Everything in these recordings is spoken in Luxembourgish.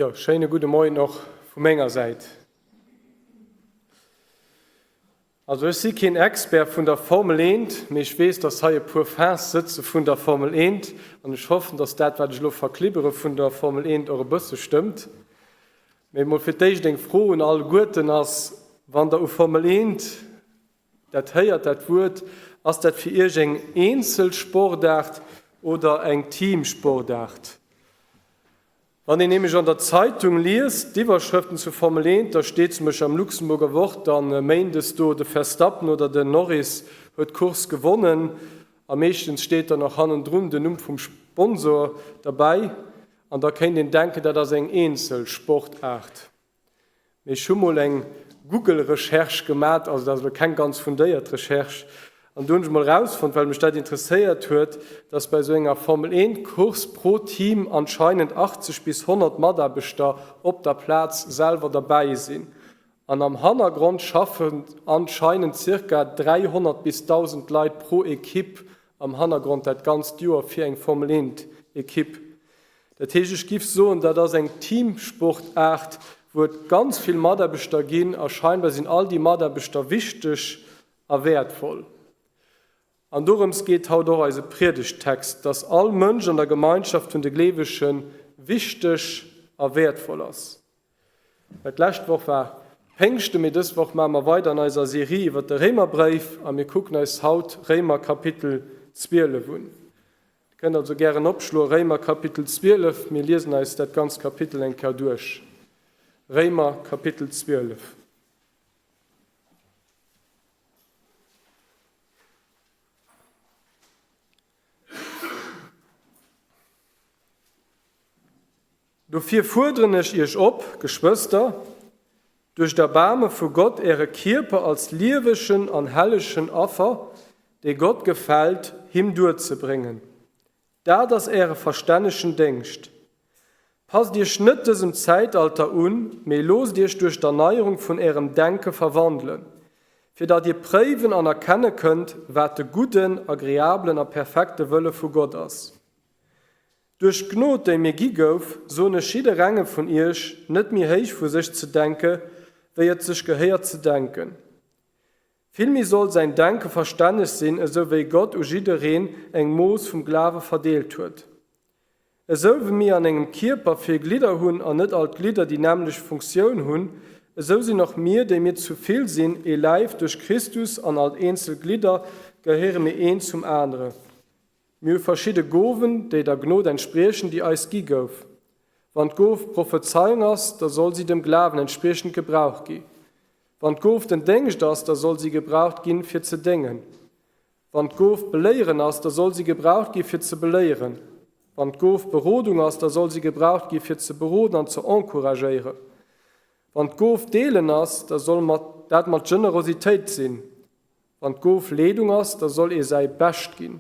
Jo, schéine gudde Moien och vu menger Säit. Also ech si keen Expert vun der Formel eent, mee ech weess, dass hei e puer Fans sëtze vun der Formel eent an ech hoffen, dass dat, wat ech elo verklibbere vun der Formel eent och e bësse stëmmt. Mee mol fir d'éischt eng Fro un alleguerten ass, Wann Der u Formel eent dat héiert, dat Wuert, ass dat fir Iech eng Eenzelsportaart oder eng Teamsportaart? Wann een nämlech an der Zeitung liest, d'Iwwerschrëften zu Formel eent, da steet zum Beispill am Luxemburger Wort dann méindes do, de Verstappen oder den Norris huet d'Course gewonnen a meeschtens steet dann och hannendrun den Numm vum Sponsor derbäi an da kéint een denken, dat ass eng Eenzelsportaart. Mee ech hu mol eng Google-Recherche gemat, also dat ass elo keng ganz fundéiert Recherche, an do hunn ech mol erausfonnt, well mech dat interesséiert huet, dass bei esou enger Formel 1 Course pro Team anscheinend 80 bis 100 Mataarbechter op der Plaz selwer derbäi sinn. An am Hannergrond schaffen anscheinend zirka 300 bis 1.000 Leit pro Ekipp am Hannergrond dat ganzt Joer fir eng Formel 1 Ekipp. Dat heescht, ech giff soen, dat ass eng Teamsportaart, wou et ganz vill Mataarbechter ginn a scheinbar sinn all déi Mataarbechter wichteg a wäertvoll. An dorëms geet haut och eise Priedegttext, dass all Mënsch an der Gemeinschaft vun de Gleewege wichteg a wäertvoll ass. Well d'lescht Woch war Péngschten, mee dës Woch maache mer weider an eiser Serie iwwer de Réimerbréif a mir kucken eis haut Réimer Kapitel 12 un. Dir kënnt also gären opschloe Réimer Kapitel 12, mir liesen eis dat ganzt Kapitel eng Kéier duerch. Réimer Kapitel 12. Dofir fuerderen ech iech op, Geschwëster, duerch d'Erbaarme vu Gott äre Kierper als liewegen an hellegen Affer, dee Gott gefält, him duerzebréngen. Dat ass äre verstännegen Déngscht. Passt iech net dësem Zäitalter un, mee loosst iech duerch d'Erneierung vun ärem Denke verwandelen, fir datt dir préiwen an erkenne kënnt, wat de gudden, agreablen a perfekte Wëlle vu Gott ass. Duerch d'Gnod, déi mir gi gouf, soen ech jidderengem vun iech, net méi héich vu sech ze denke wéi et sech gehéiert ze denken. Villméi soll säin Denke verstänneg sinn, esou wéi Gott u jiddereen eng Mooss vum Glawe verdeelt huet. Esou wéi mir an engem Kierper vill Glidder hunn an net all d'Glidder déi nämmlecht Funktioun hunn, esou sinn och mir, déi mir zu vill sinn, ee Läif duerch Christus an als eenzel Glidder gehéiere mir een zum anere. Mir hu verschidde Gowen, déi der Gnod entspriechen, déi eis gi gouf. Wann d'Gof Prophezeiung ass, da soll si dem Glawen entspriechend gebraucht gi. Wann d'Gof den Déngscht ass, da soll si gebraucht ginn, fir ze déngen. Wann d'Gof Beléieren ass, da soll si gebraucht gi fir ze beléieren. Wann d'Gof Berodung ass, da soll si gebraucht gi fir ze beroden an ze encouragéieren. Wann d'Gof Deelen ass, da soll dat mat Generositéit sinn. Wann d'Gof Leedung ass, da soll ee säi Bescht ginn.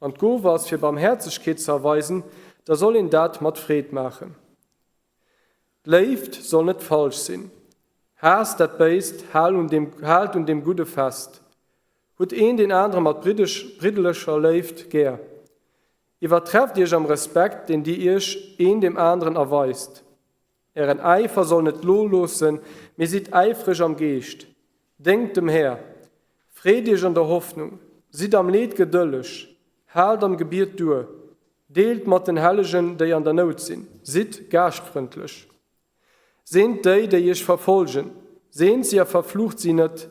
Wann d'Gof ass, fir Barmhäerzegkeet ze erweisen, da soll een dat mat Freed maachen. D'Léift soll net falsch sinn. Haasst dat Béist, haalt un deem Gudde fest. Hutt een deen anere mat bridderlecher Léift gär. Iwwertrefft iech am Respekt, deen dir iech een deem aneren erweist. Ären Äifer soll net noloossen, mee sidd äifreg am Geescht. Déngt dem Här. Freet iech an der Hoffnung. Sidd am Leed gedëlleg. Haalt am Gebiet duer. Deelt mat den Hellegen, déi an der Nout sinn. Sidd gaaschtfrëndlech. Seent déi, déi iech verfolgen. Seent si a verflucht si net.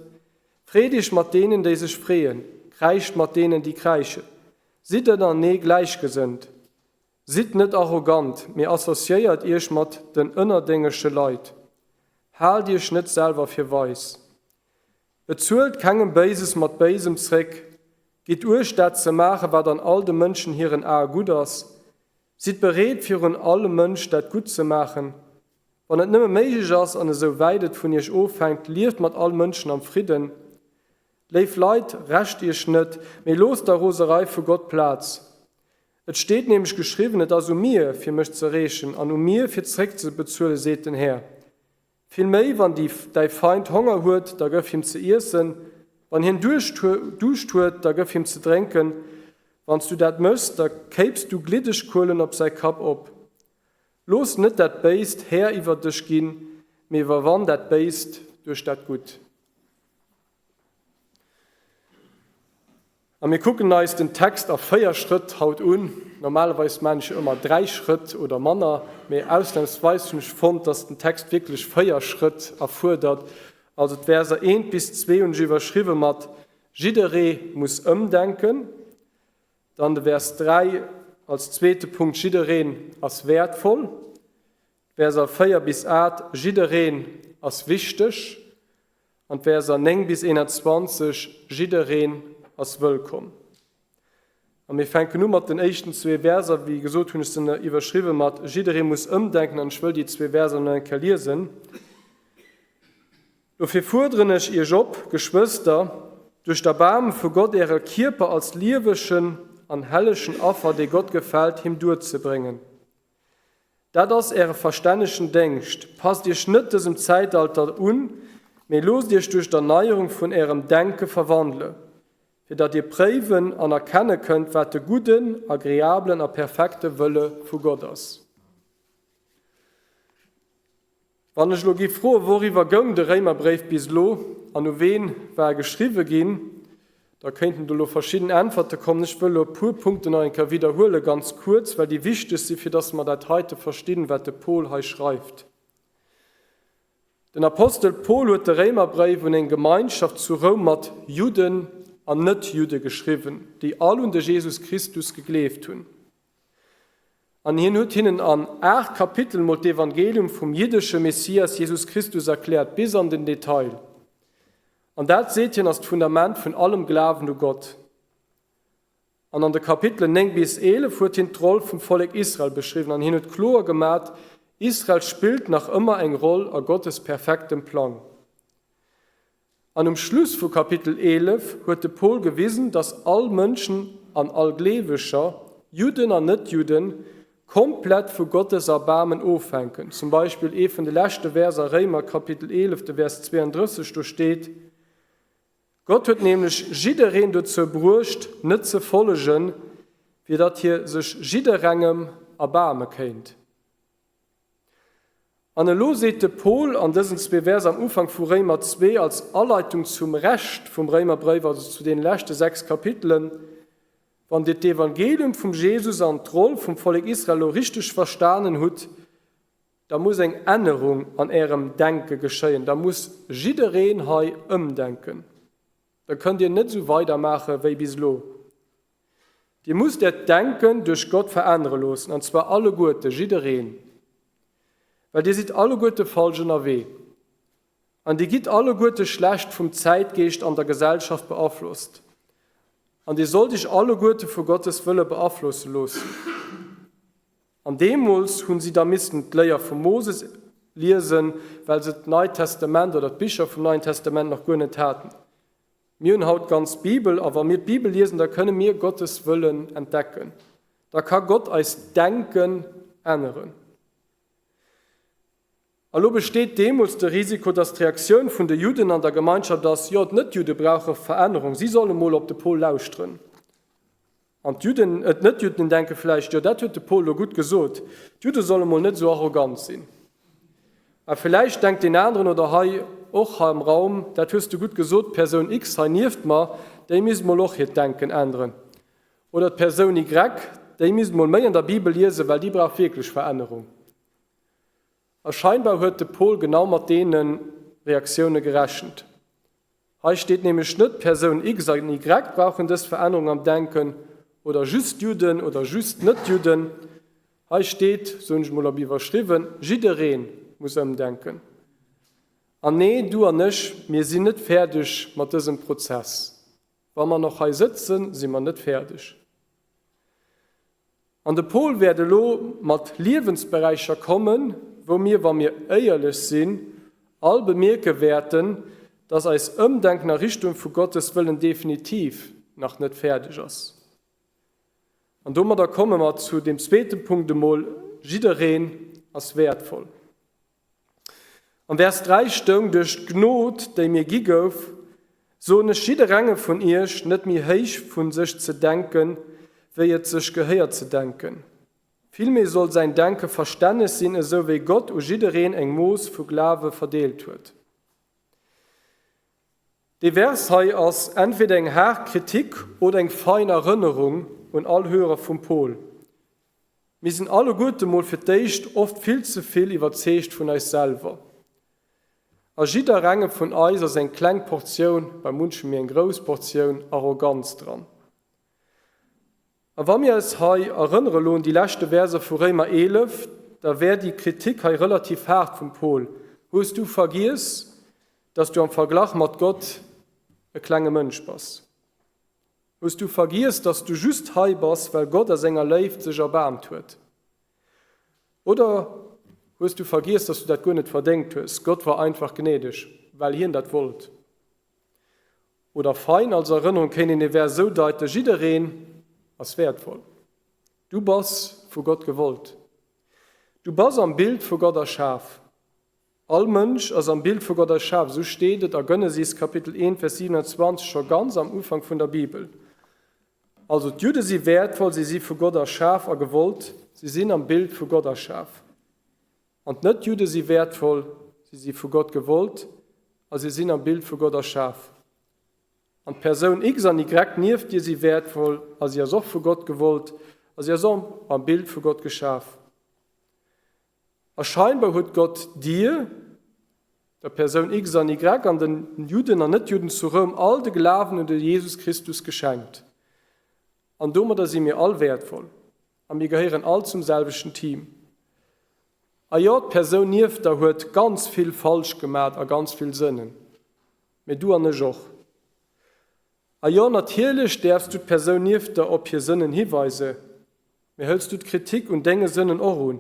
Freet iech mat deenen, déi sech freeën. Kräischt mat deenen, déi kräischen. Sidd ënnerenee gläichgesënnt. Sidd net arrogant, mee associéiert iech mat den ënnerdéngesche Leit. Haalt iech net selwer fir weis. Bezuelt kengem Béises mat Béisem zréck. Gitt uecht, dat ze maachen, wat an all de Mënschen hiren Ae gutt ass. Sidd bereet, virun allem Mënsch dat Gutt ze maachen. Wann et nëmme méiglech ass an esou wäit et vun iech ofhänkt, lieft mat all Mënschen am Fridden. Léif Leit, rächt iech net, mee loosst der Roserei vu Gott Plaz. Et steet nämlech geschriwwen, Et ass u mir, fir mech ze rächen, an u mir, fir zeréckzebezuelen, seet den Här. Vill méi, wann däi Feind Honger huet, da gëff him ze iessen, wann hien Duuscht huet, da gëff him ze drénken. Wann s du dat méchs, da kéips du gliddeg Kuelen op säi Kapp op. Looss net dat Béist Här iwwer dech ginn, mee iwwerwann dat Béist duerch dat Gutt. A mir kucken eis den Text a 4 Schrëtt haut un. Normalerweis maan ech jo ëmmer 3 Schrëtt oder manner, mee ausnahmsweis hunn ech fonnt, dass den Text wierklech 4 Schrëtt erfuerdert. Also d'Verser 1 bis 2 hunn ech iwwerschriwwe mat Jidderee muss ëmdenken. Dann de Vers 3 als zweete Punkt, Jiddereen ass wäertvoll. D'Verser 4 bis 8, Jiddereen ass wichteg. An d'Verser 9 bis 21, Jiddereen ass wëllkomm. A mir fänken u mat den éischten zwee Verser. Wéi gesot hunn ech se iwwerschriwwe mat Jidderee muss ëmdenken an ech wëll déi zwee Verser nach eng Kéier liesen. Dofir fuerderen ech iech op, Geschwëster, duerch d'Erbaarme vu Gott äre Kierper als liewegen an hellegen Affer, dee Gott gefält, him duerzebréngen. Dat ass äre verstännegen Déngscht. Passt iech net dësem Zäitalter un, mee loosst iech duerch d'Erneierung vun ärem Denke verwandele, fir datt dir préiwen an erkenne kënnt, wat de gudden, agreablen a perfekte Wëlle vu Gott ass. Wann ech elo géif froen, Wouriwwer goung de Réimerbréif bis elo an u ween war e geschriwwe ginn? Da kéinten do elo verschidden Äntwerte kommen. Ech wëll elo e puer Punkten nach eng Kéier widderhuelen, ganz kuerz, well déi wichteg sinn, fir dass mer dat heite verstinn, wat de Paul hei schreift. Den Apostel Paul huet de Réimerbréif un eng Gemeinschaft zu Roum mat Judden an Net-Judde geschriwwen, déi all un de Jesus Christus gegleeft hunn. An hien huet hinnen an 8 Kapitel mol d'Evangelium vum jiddesche Messias Jesus Christus erkläert, bis an den Detail. An dat, seet hien, ass d'Fundament vun allem Glawen u Gott. An an de Kapitelen 9 bis 11 huet hien d'Roll vum Vollek Israel beschriwwen an hien huet kloer gemat, Israel spillt nach ëmmer eng Roll a Gottes perfektem Plang. An um Schluss vu Kapitel 11 huet de Paul gewisen, datt all Mënschen an all Gleeweger, Judden an Net-Judden, komplett vu Gottes Erbaarmen ofhänken. Zum Beispill ee vun de leschte Verser, Réimer Kapitel 11, de Vers 32, do steet, Gott huet nämlech jiddereen dozou bruecht, net ze follegen, fir datt hie sech jidderengem erbaarme kéint. An elo seet de Paul an dësen zwee Verser am Ufank vu Réimer 2 als Aleitung zum Rescht vum Réimerbréif, also zu deene leschte 6 Kapitelen, Wann dir d'Evangelium vum Jesus an d'Roll vum Vollek Israel elo richteg verstanen hutt, da muss eng Ännerung an ärem Denke geschéien, da muss jiddereen hei ëmdenken. Da kënnt dir net esou weidermaache wéi bis elo. Dir musst äert Denken duerch Gott verännere loossen, an zwar alleguerte, jiddereen, well dir sidd alleguerte falsch ënnerwee. An dir gitt alleguerte schlecht vum Zäitgeescht an der Gesellschaft beaflosst. An dir sollt iech alleguerte vu Gottes Wëlle beaflosse loossen. An deemools hunn si da missten d'Léier vum Moses liesen, well se d'Neit Testament oder d'Bicher vum Neien Testament nach guer net haten. Mir hunn haut d'ganz Bibel, a wa mir d'Bibel liesen, da kënne mir Gottes Wëllen entdecken. Da ka Gott eist Denken änneren. A lo besteet deemools de Risiko, datt d'Reaktioun vun de Judden an der Gemeinschaft ass, Jo, d'Net-Judde brauche Verännerung, si solle mol op de Paul lauschteren. An d'Judden, et d'Net-Judden denke vläicht, Jo, dat huet de Paul lo gutt gesot, d'Judde solle mol net esou arrogant sinn. A villäicht denkt deen aneren oder hei och hei am Raum, Dat hues de gutt gesot, d'Persoun X hei nieft mer, déi misst mol och hiert Denken änneren. Oder d'Persoun Y, déi misst mol méi an der Bibel liesen, well déi brauch wierklech Verännerung. A scheinbar huet de Paul genau mat deene Reaktioune gerechent. Hei steet nämlech net, Persoun X an Y brauchen dës Verännerung am Denken oder just d'Judden oder just d'Net-Judden. Hei steet, soen ech mol op iwwerschriwwen, jidderee muss ëmdenken. An nee, du an ech, mir sinn net fäerdeg mat dësem Prozess. Wa mer nach hei sëtzen, si mer net fäerdeg. An de Paul wäert elo mat Liewensberäicher kommen, wou mir, wa mir éierlech sinn, all bemierke wäerten, dass eis Ëmdenken a Richtung vu Gottes Wëllen definitiv nach net fäerdeg ass. An domadder komme mer zu deem zweete Punkt emol, Jiddereen ass wäertvoll. Am Vers 3 stoung, Duerch d'Gnod, déi mir gi gouf, soen ech jidderengem vun iech, net méi héich vu sech ze denken, wéi et sech gehéiert ze denken. Villméi soll säin Denke verstänneg sinn, esou wéi Gott u jiddereen eng Mooss vu Glawe verdeelt huet. Dee Vers hei ass entweder eng haart Kritik oder eng fein Erënnerung un all Hörer vum Paul. Mir sinn alleguerte mol fir d'éischt oft vill ze vill iwwerzeegt vun eis selwer. A jidderengem vun eis ass eng kleng Portioun, bei munchem méi eng grouss Portioun, Arroganz dran. A wa mir eis hei erënnere lo un déi leschte Verser vu Réimer 11, da wär déi Kritik hei relativ haart vum Paul, Hues du vergiess, dass du am Verglach mat Gott e klenge Mënsch bass? Hues du vergiess, dass du just hei bass, well Gott a senger Léift sech erbaarmt huet? Oder hues du vergiess, dass du dat guer net verdéngt hues? Gott war einfach gnädeg, well hien dat wollt. Oder fein als Erënnerung kéint een de Vers esou deiten, Jiddereen ass wäertvoll. Du bass vu Gott gewollt. Du bass am Bild vu Gott erschaf. All Mënsch ass am Bild vu Gott erschaf, esou steet et a Genesis Kapitel 1, Vers 27, scho ganz am Ufank vun der Bibel. Also d'Judde si wäertvoll, si si vu Gott erschaf a gewollt, si sinn am Bild vu Gott erschaf. An d'Net-Judde si wäertvoll, si si vu Gott gewollt a si sinn am Bild vu Gott erschaf. An d'Persoun X an Y nieft dir si wäertvoll a si ass och vu Gott gewollt a si ass och am Bild vu Gott geschaf. A scheinbar huet Gott dir, der Persoun X an Y an den Judden an Net-Judden zu Roum all de Glawen un de Jesus Christus geschenkt. An domadder si mir all wäertvoll a mir gehéieren all zum selwechten Team. A jo, d'Persoun nieft der huet ganz vill falsch gemat a ganz vill Sënnen, mee du an ech och. A jo, natierlech däerfs du d'Persoun nieft der op hir Sënnen hiweise, mee hëls du d'Kritik un denge Sënnen och un?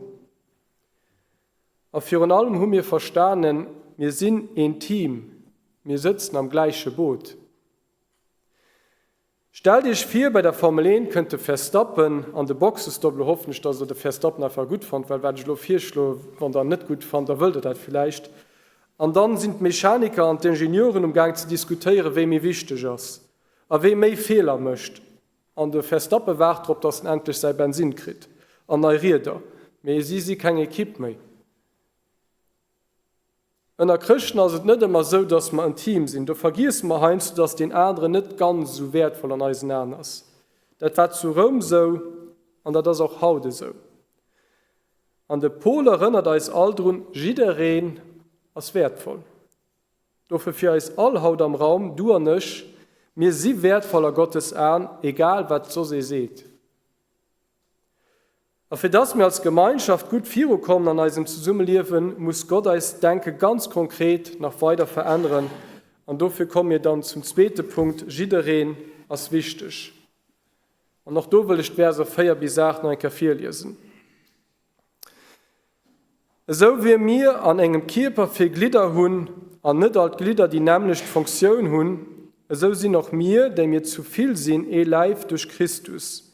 A virun allem hu mir verstanen, mir sinn een Team, mir sëtzen am gläiche Boot. Stellt iech vir, bei der Formel 1 kënnt de Verstappen an de Boxestopp, elo hoffen ech, dass der de Verstappen einfach gutt fannt, well wat ech elo virschloe, wann der en net gutt fannt, da wëllt der dat villäicht, An dann sinn d'Mechaniker an d'Ingenieuren um Gaang ze diskutéieren, wee méi wichteg ass a wee méi Feeler mécht. An de Verstappen waart drop, dass en endlech säi Bensinn kritt an nei Rieder. Mee si si keng Ekipp méi. Ënner Chrëschten ass et net ëmmer sou, dass mer en Team sinn. Do vergiesse mer heiansdo, dass deen aneren net ganz esou wäertvoll an eisen Aen ass. Dat war zu Roum sou an dat ass och haut esou. An de Paul erënnert eis all drun, Jiddereen ass wäertvoll. Dofir fir eis all haut am Raum, du an ech, mir si wäertvoll a Gottes Aen, egal wat soss ee seet. A fir dass mir als Gemeinschaft gutt virukommen an eisem Zesummeliewen, muss Gott eist Denke ganz konkret nach weider veränneren. An dofir komme mir dann zum zweete Punkt, Jiddereen ass wichteg. An och do wëll ech d'Verser 4 bis 8 nach eng Kéier virliesen. Esou wéi mir an engem Kierper vill Glidder hunn an net all d'Glidder déi nämmlecht Fonctioun hunn, esou sinn och mir, déi mir zu vill sinn, ee Läif duerch Christus.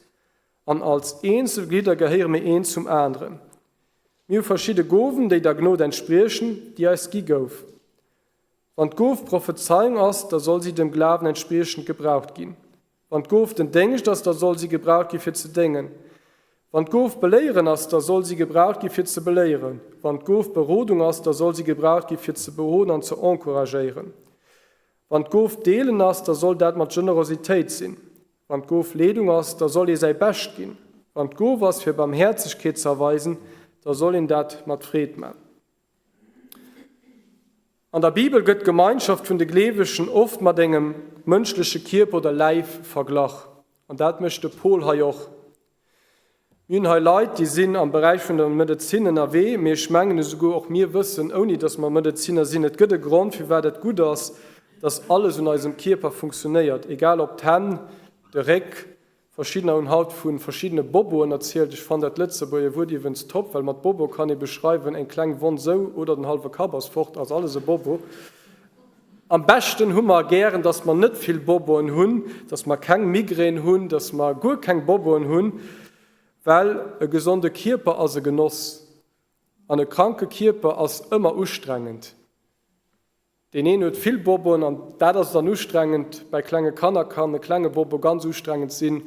An als eenzel Glidder gehéiere mir een zum aneren. Mir hu verschidde Gowen, déi der Gnod entspriechen, déi eis gi gouf. Wann d'Gof Prophezeiung ass, da soll si dem Glawen entspriechend gebraucht ginn. Wann d'Gof den Déngscht ass, da soll si gebraucht gi fir ze déngen. Wann d'Gof Beléieren ass, da soll si gebraucht gi fir ze beléieren. Wann d'Gof Berodung ass, da soll si gebraucht gi fir ze beroden an ze encouragéieren. Wann d'Gof Deelen ass, da soll dat mat Generositéit sinn. Wann d'Gof Leedung ass, da soll ee säi Bescht ginn. Wann d'Gof ass fir Barmhäerzegkeet ze erweisen, da soll een dat mat Freed man. An der Bibel gëtt d'Gemeinschaft vun de Gleewegen oft mat engem mënschleche Kierper oder Läif verglach. An dat mécht de Paul hei och. Mir hunn hei Leit, déi sinn am Beräich vun der Medezin ënnerwee, mee ech mengen esouguer och mir wëssen, ouni datt mer Medeziner sinn, et gëtt e Grond, firwat et gutt ass, datt alles un eisem Kierper funktionéiert, egal ob d'Hänn, de Réck, Verschiddener hunn haut vu verschiddene Boboen erzielt. Ech fannen dat Lëtzebuerger Wuert iwwens top, well mat Bobo kann ee beschreiwen, eng kleng Wonn sou oder den hallwe Kapp ass fort, ass alles e Bobo. Am beschten hu mer gären, dass mer net vill Boboen hunn, dass mer keng Migrän hunn, dass mer guer keng Boboen hunn, well e gesonde Kierper ass e Genoss an e kranke Kierper ass ëmmer ustrengend. Deen een huet vill Boboen an dat ass dann ustrengend. Bei klenge Kanner kann e klenge Bobo ganz ustrengend sinn,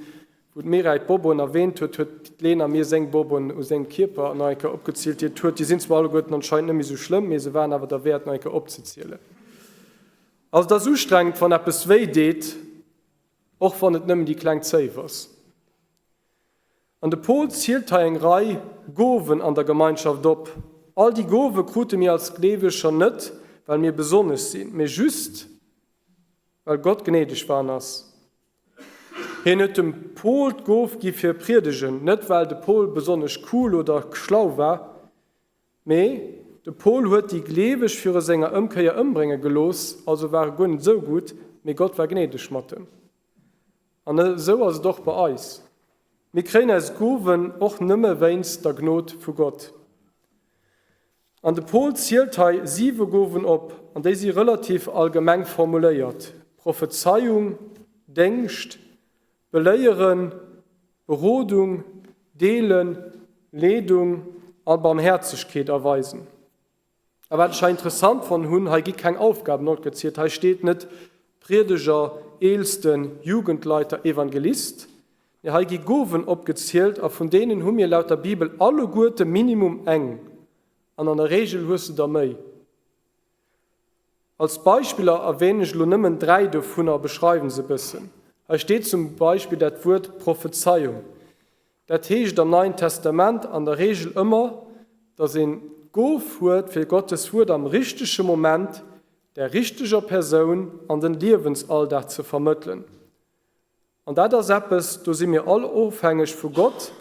Wou d'Mireille d'Boboen erwähnt huet, huet d'Lena mir seng Boboen u sengem Kierper nach eng Kéier opgezielt, déi et huet. Déi sinn zwar alleguerten anscheinend net méi sou schlëmm, mee se waren awer derwäert nach eng Kéier opzezielen. Also et ass ustrengend, wann eppes wéi deet, och wann et nëmmen déi kleng Zéif ass. An de Paul zielt hei eng Rei Gowen an der Gemeinschaft op. All déi Gowe krute mir als Gleeweger net, well mir besonnesch sinn, mee just, well Gott gnädeg war an ass. Hien huet dem Paul d'Gof gi fir Priedegen, net well de Paul besonnesch cool oder schlau war, mee de Paul huet déi Gleeweg viru senger Ëmkéier ëmbrénge gelooss, also war e guer net esou gutt, mee Gott war gnädeg mat em. An esou ass et och bei eis. Mir kréien eis Gowen och nëmme wéinst der Gnod vu Gott. An de Paul zielt hei siwe Gowen op, an déi si relativ allgemeng formuléiert, Prophezeiung, Déngscht, Beléieren, Berodung, Deelen, Leedung a Barmhäerzegkeet erweisen. A wat ech hei interessant fonnt hunn, hei gi keng Aufgaben opgezielt. Hei steet net Priedeger, Eelsten, Jugendleiter, Evangelist, mee hei gi Gowen opgezielt a vun deenen hu mir laut der Bibel alleguerte minimum eng. An an der Reegel hues de der méi. Als Beispiller erwähnen ech elo nëmmen 3 dovunner a beschreiwen se e bëssen. Hei steet zum Beispill dat Wuert Prophezeiung. Dat heescht am Neien Testament an der Reegel ëmmer, dass een d'Gof huet fir Gottes Wuert am richtege Moment der richteger Persoun an den Liewensalldag ze vermëttelen. An dat ass eppes, do si mir all ofhängeg vu Gott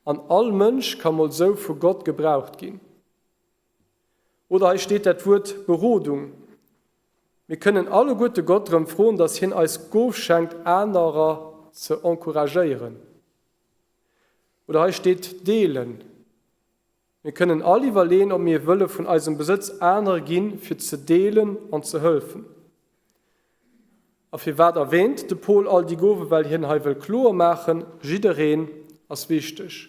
an all Mënsch ka mol sou vu Gott gebraucht ginn. Oder hei steet dat Wuert Berodung. Mir kënnen alleguerte Gott drëm froen, dass hien eis d'Gof schenkt, anerer ze encouragéieren. Oder hei steet deelen. Mir kënnen all iwwerleeën, ob mir wëlle vun eisem Besëtz anere ginn, fir ze deelen an ze hëlfen. A firwat erwäänt de Paul all déi Gowen? Well hien hei wëll kloer maachen, Jiddereen ass wichteg.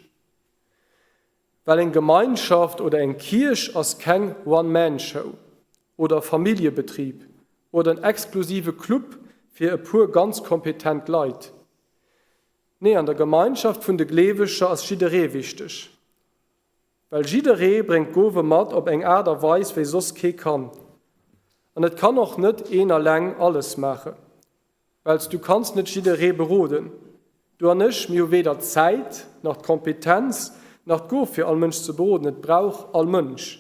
Well eng Gemeinschaft oder eng Kierch ass keng One-Man-Show oder e Familljebetrib oder en exklusive Club fir e puer ganz kompetent Leit. Nee, an der Gemeinschaft vun de Gleeweger ass jidderee wichteg. Well jidderee bréngt Gowe mat op eng Aart a Weis, wéi soss kee kann. An et kann och net een alleng alles maachen. Well s du kanns net jidderee beroden. Du an ech, mir hu weder d'Zäit, nach d'Kompetenz, nach d'Gof fir all Mënsch ze beroden. Et brauch all Mënsch.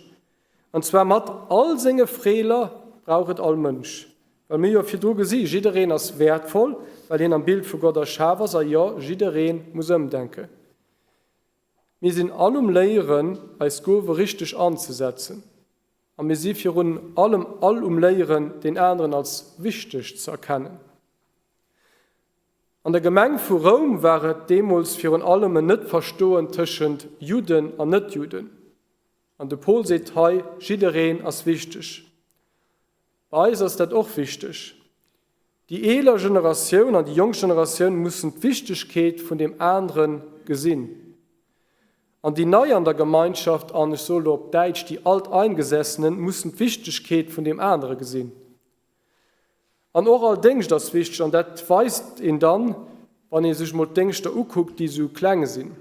An zwar mat all senge Freeler brauch et all Mënsch. Well mir jo virdru gesi, jiddereen ass wäertvoll, well hien am Bild vu Gott erschaf ass, a jo, jidderee muss ëmdenken. Mir sinn all um Léieren, eis Gowe richteg anzesetzen. A mir si virun allem all um Léieren, deen aneren als wichteg ze erkennen. An der Gemeng vu Roum war et deemools virun allem en Net-Verstoen tëschent Judden an Net-Judden. An de Paul seet hei, Jiddereen ass wichteg. Bei eis ass dat och wichteg. Déi eeler Generatioun an déi jonk Generatioun mussen d'Wichtegkeet vun deem anere gesinn. An déi Nei an der Gemeinschaft, an ech soe lo op Däitsch déi Alteingesessenen, mussen d'Wichtegkeet vun deem anere gesinn. An och all Déngscht ass wichteg, an dat weist een dann, wann ee sech mol d'Déngschter ukuckt, déi esou kleng sinn.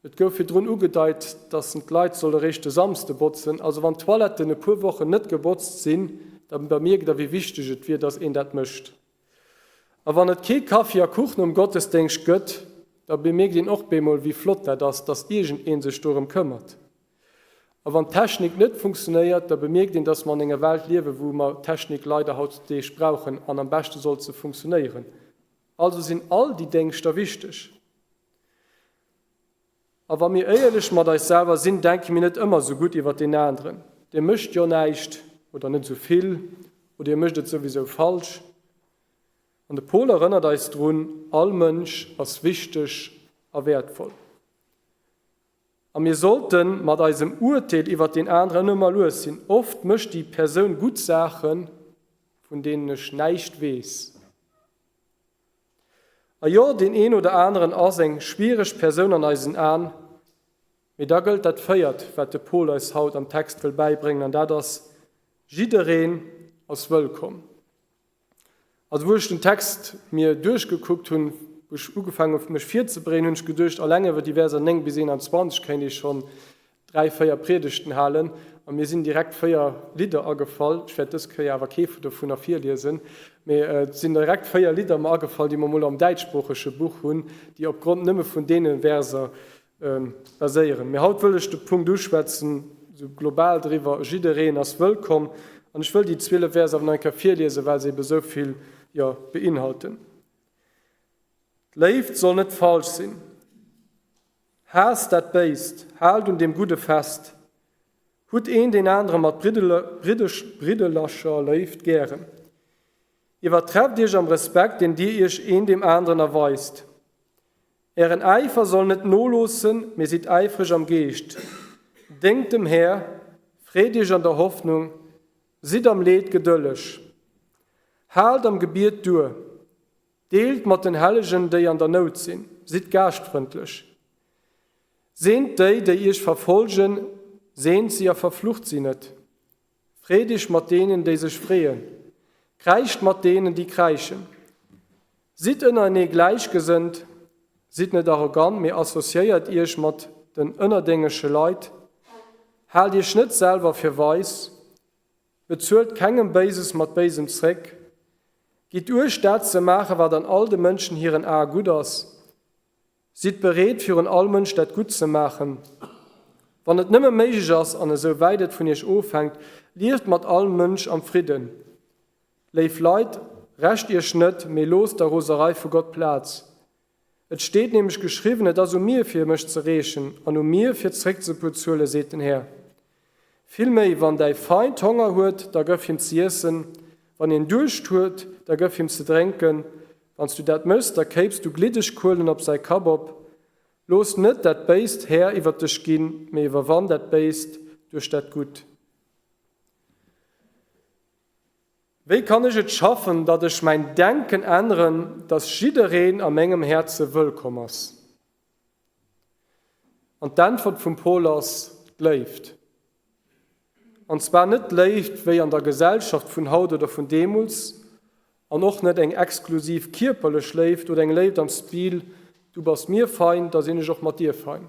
Et gouf virdrun ugedeit, dass en d'Leit solle réischt de Samsde botzen. Also wann d'Toiletten e puer Wochen net gebotzt sinn, da bemierkt der wéi wichteg et wier, dass een dat mécht. A wann et kee Kaffi a Kuch nom Gottesdéngscht gëtt, da bemierkt een och bemol wéi flott dat ass, dass iergend een sech dorëm këmmert. A wann d'Technik net funktionéiert, da bemierkt een, dass mer an enger Welt liewen, wou mer Technik leider hautdeeg brauchen an am beschte sollt se funktionéieren. Also sinn all déi Déngschter wichteg. A wa mir éierlech mat eis selwer sinn, denke mir net ëmmer esou gutt iwwer deen aneren. Dee mécht jo näischt oder net esou vill oder hie mécht et souwisou falsch. An de Paul erënnert eis drun, All Mënsch ass wichteg a wäertvoll. A mir sollte mat eisem Urteel iwwer deen aneren ëmmer lues sinn. Oft mécht déi Persoun gutt Saachen, vun deenen ech näischt weess. A jo, deen een oder aneren ass eng schwiereg Persoun an eisen Aen, mee da gëllt dat véiert, wat de Paul eis haut am Text wëll bäibréngen, an dat ass, Jiddereen ass wëllkomm. Also wou ech den Text mir duerchgekuckt hunn, Wou ech ugefaangen hu mech virzebereeden, hunn ech geduecht, alleng iwwer déi Verser 9 bis 21 kéint ee schonn dräi, véier Priedegten halen. A mir sinn direkt véier Lidder agefall. Ech wäert dës Kéier awer kee dovunner virliesen, mee et sinn direkt véier Lidder mer agefall, déi mer emol am däitschsproochege Buch hunn, déi opgrond nëmme vun deene Verser baséieren. Mee haut wëll ech de Punkt uschwätzen, esou global driwwer, Jiddereen ass wëllkomm. An ech wëll déi 12 Verser awer nach eng Kéier virliesen, well se ebe sou vill, jo, beinhalten. D'Léift soll net falsch sinn. Haasst dat Béist, haalt un deem Gudde fest. Hutt een deen anere mat bridderlecher Léift gären. Iwwertrefft iech am Respekt, deen dir iech een deem aneren erweist. Ären Äifer soll net noloossen, mee sidd äifreg am Geescht. Déngt dem Här, freet iech an der Hoffnung, Sidd am Leed gedëlleg. Haalt am Gebiet duer. Deelt mat den Hellegen, déi an der Nout sinn. Sidd gaaschtfrëndlech. Seent déi, déi iech verfolgen, seent si a verflucht si net. Freet iech mat deenen, déi sech freeën. Kräischt mat deenen, déi kräischen. Sidd ënnerenee gläichgesënnt. Sidd net arrogant, mee associéiert iech mat den ënnerdéngege Leit. Haalt iech net selwer fir weis. Bezuelt kengem Béises mat Béisem zréck. Gitt uecht, dat ze maachen, wat an all de Mënschen hiren Ae gutt ass. Sidd bereet, virun all Mënsch dat Gutt ze maachen. Wann et nëmme méiglech ass an esou wäit et vun iech ofhänkt, lieft mat all Mënsch am Fridden. Léif Leit, rächt iech net, mee loosst der Roserei vu Gott Plaz. Et steet nämlech geschriwwen, Et ass u mir, fir mech ze rächen, an u mir, fir zeréckzebezuelen, seet den Här. Villméi, wann däi Feind Honger huet, da gëff him z'iessen, wann hien Duerscht huet, da gëff him ze drénken. Wann s du dat méchs, da kéips du gliddeg Kuelen op säi Kapp op. Looss net dat Béist Här iwwer dech ginn, mee iwwerwann dat Béist duerch dat Gutt. Wéi kann ech et schaffen, datt ech mäin Denken änneren, datt jiddereen a mengem Häerze wëllkomm ass? An d'Äntwert vum Paul ass, D'Léift. An zwar net d'Léift wéi an der Gesellschaft vun haut oder vun deemools, an och net eng exklusiv kierperlech Léift oder eng Léift am Stil, Du bass mir fein, da sinn ech och mat dir fein.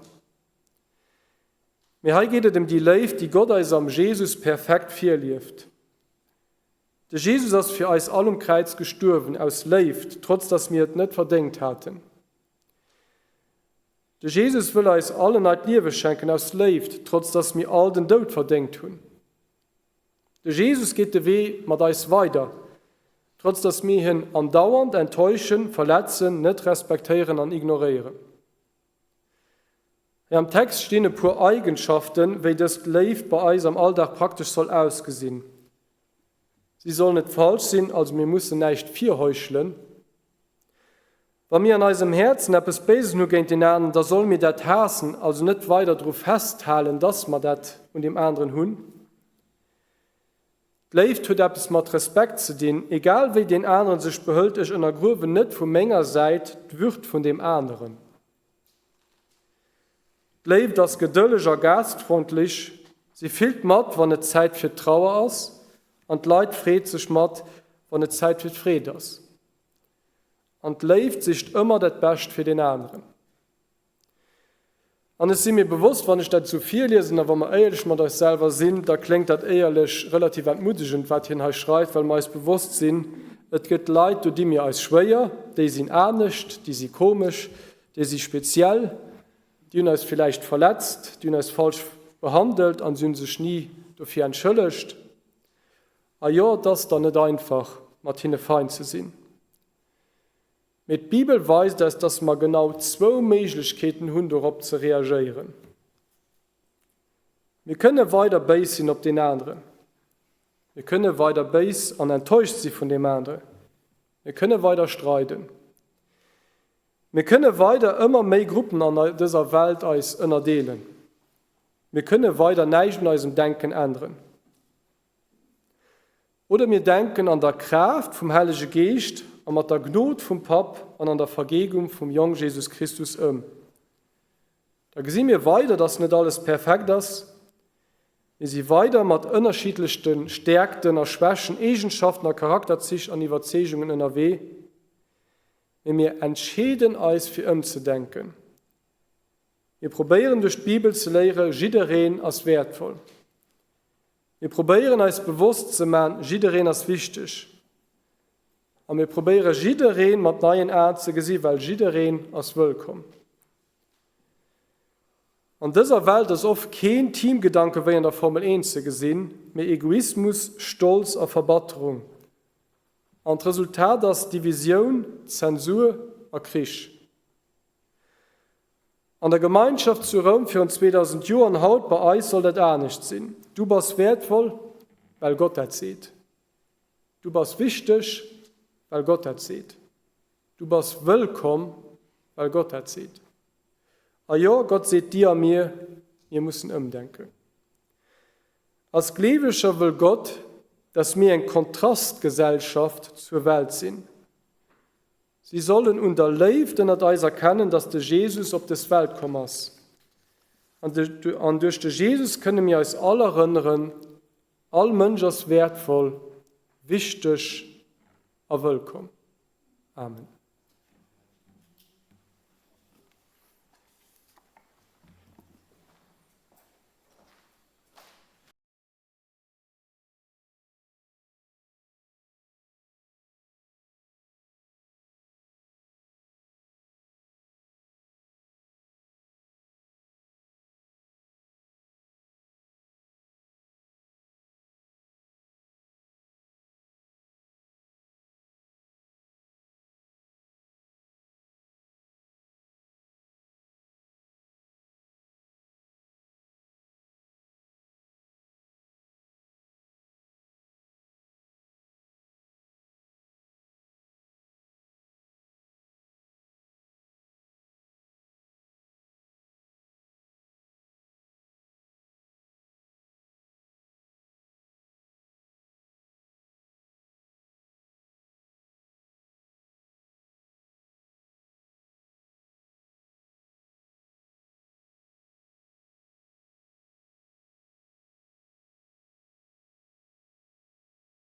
Mee hei geet et ëm déi Léift, déi Gott eis am Jesus perfekt virlieft. De Jesus ass fir eis all um Kräiz gestuerwen, aus Léift, trotz dass mir et net verdéngt haten. De Jesus wëll eis all en neit Liewe schenken, aus Léift, trotz dass mir all den Doud verdéngt hunn. De Jesus geet de Wee mat eis weider, trotz dass mir hien andauernd enttäuschen, verletzen, net respektéieren an ignoréieren. Hei am Text stinn e puer Eigenschaften, wéi dëst Léift bei eis am Alldag praktesch soll ausgesinn. Si soll net falsch sinn, also mir mussen näischt virheuchelen. Wa mir an eisem Häerzen eppes Béises hu géint deen aneren, da solle mir dat haassen, also net weider dru festhalen, dass mer dat un deem aneren hunn. D'Léift huet eppes mat Respekt ze dinn, egal wéi deen aneren sech behëlt, ech ënnergruewen net vu menger Säit d'Würd vun deem aneren. D'Léift ass gedëlleg a gaastfreundlich, si fillt mat, wann et Zäit fir d'Trauer ass, an d'Leit freet sech mat, wann et Zäit fir d'Freed ass. An d'Léift sicht ëmmer dat Bescht fir deen aneren. An ech si mir bewosst, wann ech dat esou virliesen, a wa mer éierlech mat eis selwer sinn, da kléngt dat éierlech relativ entmuddegend, wat hien hei schreift, well mer eis bewosst sinn, et gëtt Leit, do di mir eis schwéier, déi sinn anescht, déi si komesch, Déi si speziell, déi hunn eis villäicht verletzt, déi hunn eis falsch behandelt an si hunn sech ni dofir entschëllegt. A jo, et ass dann net einfach, mat hinne fein ze sinn. Mee d'Bibel weist eis, dass mer genau zwou Méiglechkeeten hunn, dorop ze reagéieren. Mir kënne weider béis sinn op deen aneren. Mir kënne weider béis an enttäuscht si vun deem aneren. Mir kënne weider streiden. Mir kënne weider ëmmer méi Gruppen an dëser Welt eis ënnerdeelen. Mir kënne weider näischt un eisem Denken änneren. Oder mir denken an der Kraaft vum Hellege Geescht a mat der Gnod vum Papp an an der Vergegung vum Jong Jesus Christus ëm. Da gesi mir weider, dass net alles perfekt ass. Mir si weider mat ënnerschiddlechte Stäerkten a Schwächen, Eegenschaften a Charakterzich an Iwwerzeegungen ënnerwee. Mee mir entscheeden eis fir ëmzedenken. Mir probéieren duerch d'Bibel ze léiere jiddereen ass wäertvoll. Mir probéieren eis bewosst ze man, jiddereen ass wichteg. A mir probéiere jiddereen mat neien Aen ze gesi well jiddereen ass wëllkomm. An dëser Welt ass oft keen Teamgedanke wéi an der Formel 1 ze gesinn, mee Egoismus, Stolz a Verbatterung. An d'Resultat ass Divisioun, Zensur a Krich. An der Gemeinschaft zu Roum virun 2000 Joer an haut bei eis soll dat anescht sinn. Du bass wäertvoll, well Gott dat seet. Du bass wichteg, well Gott dat seet. Du bass wëllkomm, well Gott dat seet. A jo, Gott seet dir a mir, mir mussen ëmdenken. Als Gleeweger wëll Gott, dass mir eng Kontrastgesellschaft zur Welt sinn. Si sollen un der Léift ënnert eis erkennen, dass de Jesus op des Welt komm ass. An duerch de Jesus kënne mir eis all erënneren, All Mënsch ass wäertvoll, wichteg a wëllkomm. Amen.